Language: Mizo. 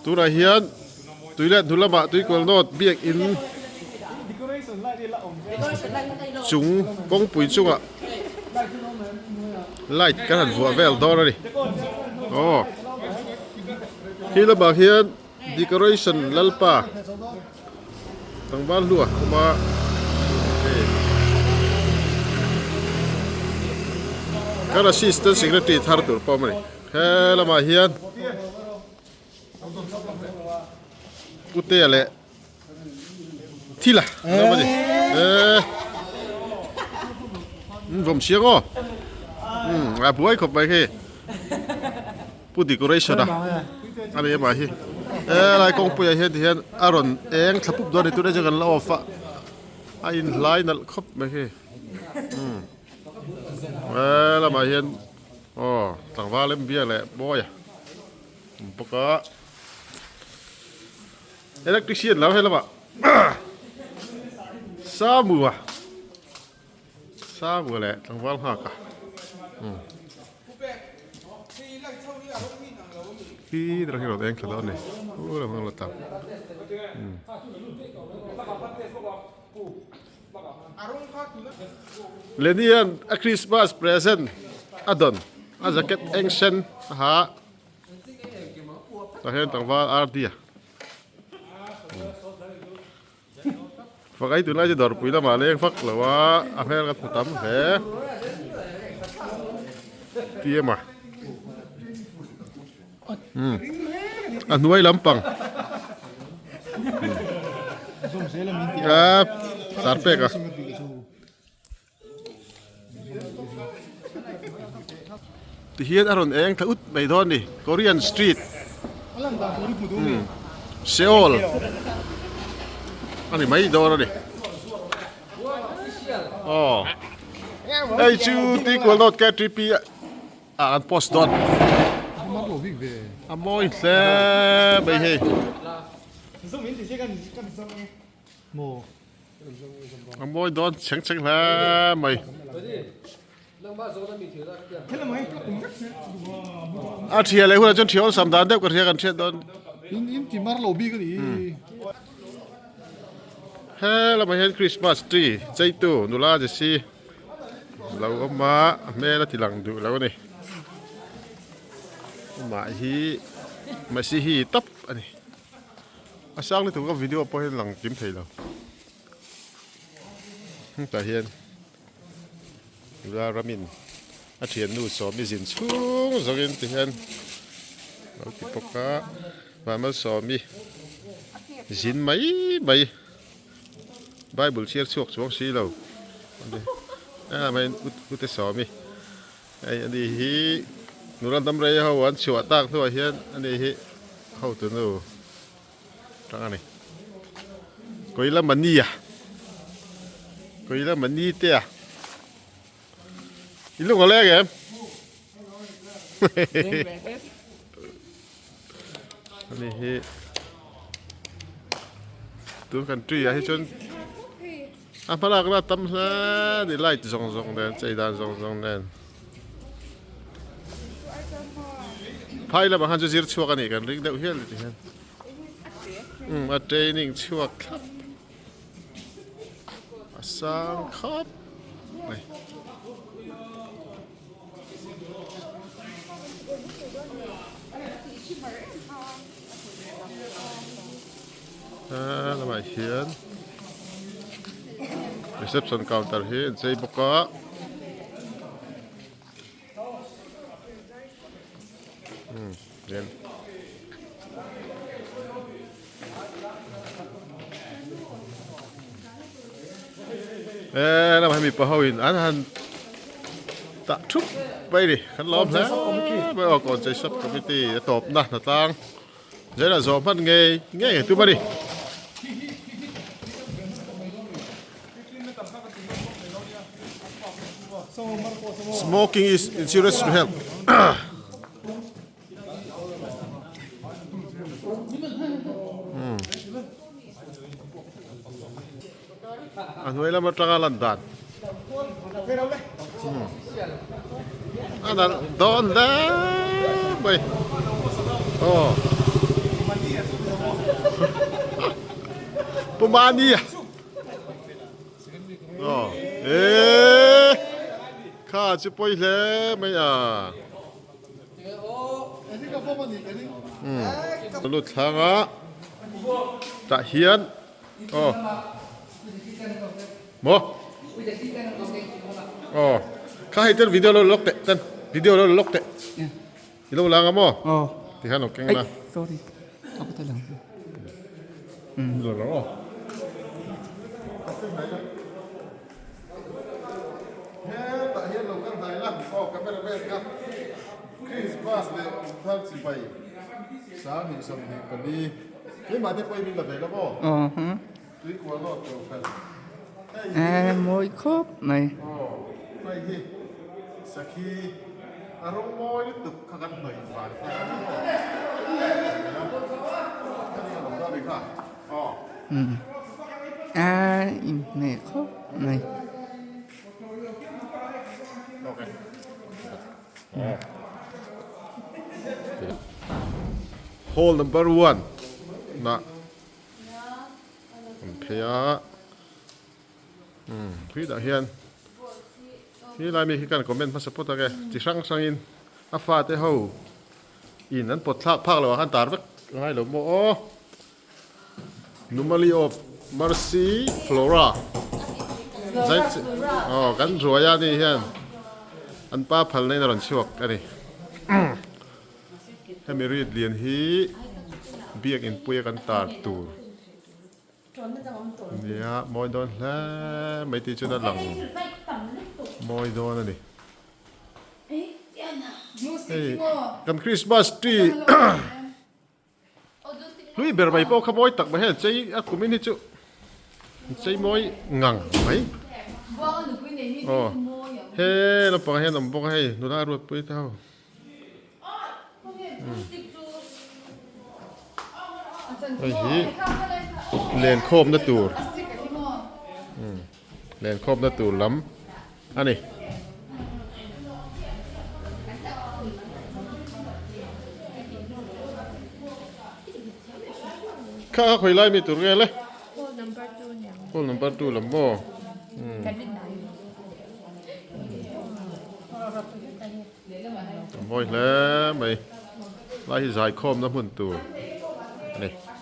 Tunah hian tui leh hnu lamah tuikual nawt biakin chung kawngpui chungah light kan han vuah vel dawn a ni. Aw khi lamah hian decoration lalpa tlangval hlua a awm a hei kan assistant secretary thar tur pawh a awm a ni he lamah hian. Putea leh thil a an awm a ni eee an vawm chiang aw umm a buai khawp mai khi pu decoration a a ni amah hi helai kawngpuiah hian ti hian a rawn eng thla pup dawn a ni tunah chuan kan la off a a inhlai nalh khawp mai khi umm helamah hian aw tlangval em bia leh bawi a. Awm bawk a electrician lo helamah Samua Samua leh tlangval nghak a umm khi deuh hi rawn eng thla dawn a ni u lam la tlang umm. Lenian a Christmas present a dawn a jacket eng sen a ha. Tah hian tlangval RD a Fak ai tunlai chu dawrpui lamah leng vak lo a a hmel ka hmu tam hle TM a umm a hnuai lampang a tar pek a. Tihian a rawn eng thla ut mai dawn a ni Korean street umm Seoul a ni mai dawn a ni aw hei chu tuikual dawt KTP ah an post dawn a mawi hle mai hei. A mawi dawn chheng chheng hle mai. A thiah leh hunah chuan thiah awlsam dan deuh ka hria kan hriat dawn. In ti mar lo bik a ni. He lamah hian Christmas tree cheitu nula Jessy lo awm a, a hmel a ti lang duh lo a ni. Amah hi Masihi tawp a ni. A sang lutuk a video pawh hian lang kim thei lo hetah hian nula ramin a thiannu sawmi zin chhung zawngin ti hian lo ti bawk a vanmal sawmi zin mai mai bible chhiar chhuak chuang si lo ute sawmi hei ani hi nula dam rei ho an chhuah tak hnuah hian ani hi hotu nu tang a ni kawila mani a kawila mani te a i lung a leng em ani hi tun kan tree ah hi chuan A hmalakna a tam hle a ni light zawng zawng nen chei dan zawng zawng nen phai lamah khan chu zir chhuak a nih kan ring deuh hial ti hian umm a training chhuak thlap a sang khawp mai. A lamah hian reception counter hi an chei bawk a umm hian e lamah hian mipa ho in an han tah thup mai a ni kan lawm hle mai aw kawn chei sub committee a tawpna hnatlang. Zela zawh hman ngei ngei a tum a ni. Smoking is injurious to health. A hnuai lam atanga lan dan. A nalh dawn hle mai. Aw. Pu Mani a. Aw eee kha chu pawi hle mai a. Umm lut thlang a tah hian aw maw aw kha hei ten video lo la lawk teh ten video lo la lawk teh i lo lang a maw ti hian lo keng la sorry lo lang aw. Hetah hian lo kal hnai la aw camera man kha Christmas leh kumthar chibai 2024 keimah te pawhin min la ve lo maw tuikual lawk tur khan hei hi mawi khawp mai aw hei hi sakhi a rawng mawi lutuk kha kan hnawih van kha a ni maw hei a lo dah ve kha aw. A inhmeh khawp mai. Hall number one nah an phei a umm khitah hian helai mi hi kan comment hmasa phawt ang e chi hrang hrangin a fate ho in an pawt thlak phak loh ah khan tar vek a ngai lo maw aw. Numali of Mercy Flora zai aw kan ruai a ni hian an pa phalna in a rawn chhuak a ni hemi rit lian hi biak inpui a kan tar tur nia mawi dawn hle mai tih chuan a lang mawi dawn a ni hei kan Christmas tree. Hlui ber mai pawh kha mawi tak mai hian chei a kum in hi chu chei mawi ngang mai aw he naupang hian awm bawk a hei nula ruatpui te ho hei hi lenkhawmna tur lenkhawmna tur lam a ni. Kha kha khawi lai mi tur nge le? Hall number 2 lam maw? A mawi hle mai. Lai hi zaikhawmna hmun tur a ni.